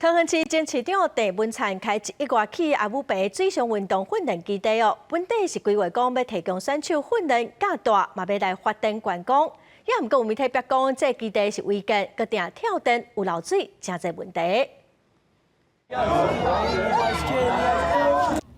桃園市前市長鄭文燦開一億外起阿武坪水上運動訓練基地哦，本底是規劃講欲提供選手訓練教大，嘛欲來發展觀光。也毋過有媒體爆講，這個基地是違建，閣定跳電有漏水，誠濟問題。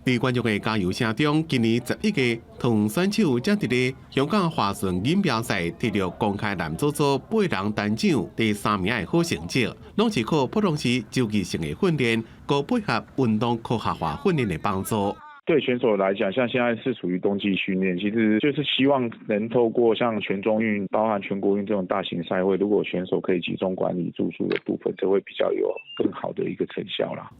佇觀眾的加油聲中，今年11月，桃園選手才佇咧香港划船錦標賽摕著公開男子組八人單獎第三名的好成績，攏是靠普通市周期性的訓練，閣配合運動科學化訓練的幫助。對選手來講，像現在是屬於冬季訓練，其實就是希望能透過像全中運、包含全國運這種大型賽會，如果選手可以集中管理住宿的部分，就會比較有更好的一個成效啦。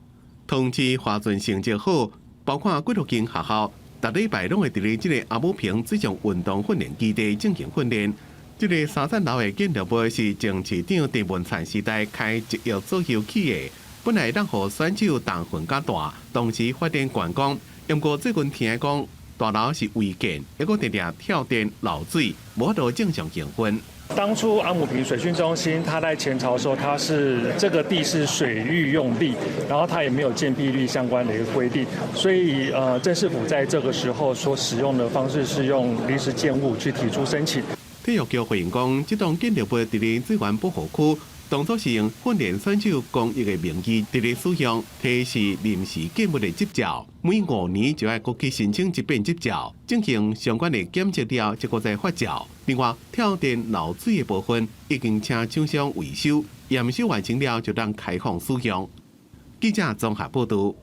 同時，划船成績好，包括幾多間學校，逐禮拜攏會佇咧這個阿武坪水上運動訓練基地進行訓練。這個三層樓的建築物是前市長鄭文燦時代開一億左右起的，本來當予選手重訓較大，同時發展觀光。不過最近聽講大樓是違建，抑閣定定跳電漏水，無法度正常營運。當初阿姆坪水訓中心，它在前朝的時候，它是這個地是水域用地，然後它也沒有建蔽率相關的一個規定，所以鎮市府在這個時候所使用的方式是用臨時建物去提出申請。體育局回應講，這棟建築物佇咧水源保護區，當初是用訓練選手公益的名義佇咧使用，提是臨時建物的執照，每5年就愛閣去申請一遍執照，進行相關的檢測了，才閣再發照。另外，跳電漏水的部分已經請廠商維修，驗收完成了就當開放使用。記者綜合報道。